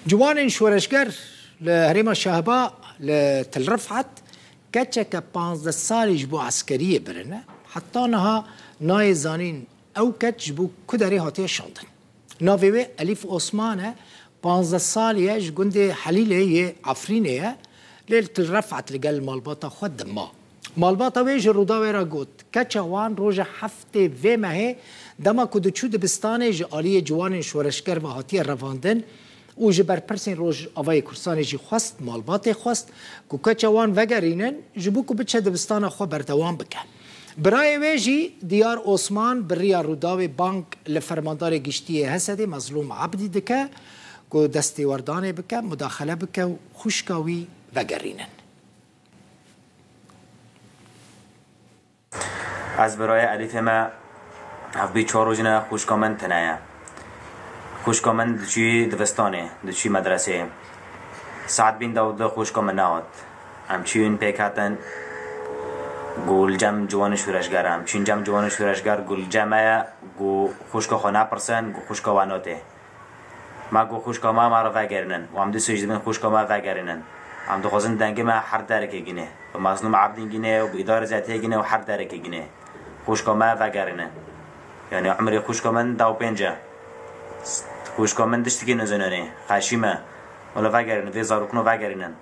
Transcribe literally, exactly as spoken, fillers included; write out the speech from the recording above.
Ciwanên şoreşger li herêma Şehba li Til Rifet keçeke panzdeh salî ji bo eskeriyê birine. Heta niha nayê zanîn ew keç ji bo ku derê hatiye şandin. Navê wê Elîf Osman e, panzdeh salî ye, ji gundê Helîlê yê Efrînê ye, lê li Til Rifet li gel malbata xwe dima. Malbata wê ji Rûdawê re got, keça wan roja heftê vê mehê, dema ku diçû dibistanê, ji aliyê ciwanên şoreşger ve hatiye revandin û ji berpirsên Rojavayê Kurdistanê jî xwest, malbatê xwest ku keça wan vegerînin, ji bo ku biçe dibistana xwe berdewam bike. Birayê wê jî Diyar Osman bi riya Rûdawê bang li Fermandarê Giştî yê Hesedê Mezlûm Ebdî dike ku destêwerdanê bike, mudaxele bike û xwişka wî vegerînin. Ez birayê Elîfê me hevbî çar rojine xwişka min tune ye. Xwişka min diçû dibistanê, diçû medreseyê. Saet bîn dewde xwişka min nehat. Em çûn pêk hatin, got li cem ciwanê şoreşger e. Em çûn cem ciwanê şoreşger, got li cem me ye, got xwişka xwe nepirsin, got xwişka we notê. Me got xwişka me, me re vegerînin. Û em dîsa jî dibin xwişka me vegerînin. Em dixwazin dengê me her derekê gînê. Bi Mezlûm Ebdîn gînê û bi îdarê zetiyê gînê û her derekê gînê. Xwişka me vegerînin. Yanî umrê xwişka min dew pênc e. Xwişka min tiştekî nizanîne. Xeşî me. Wele vegerînin, vê zarokino vegerînin.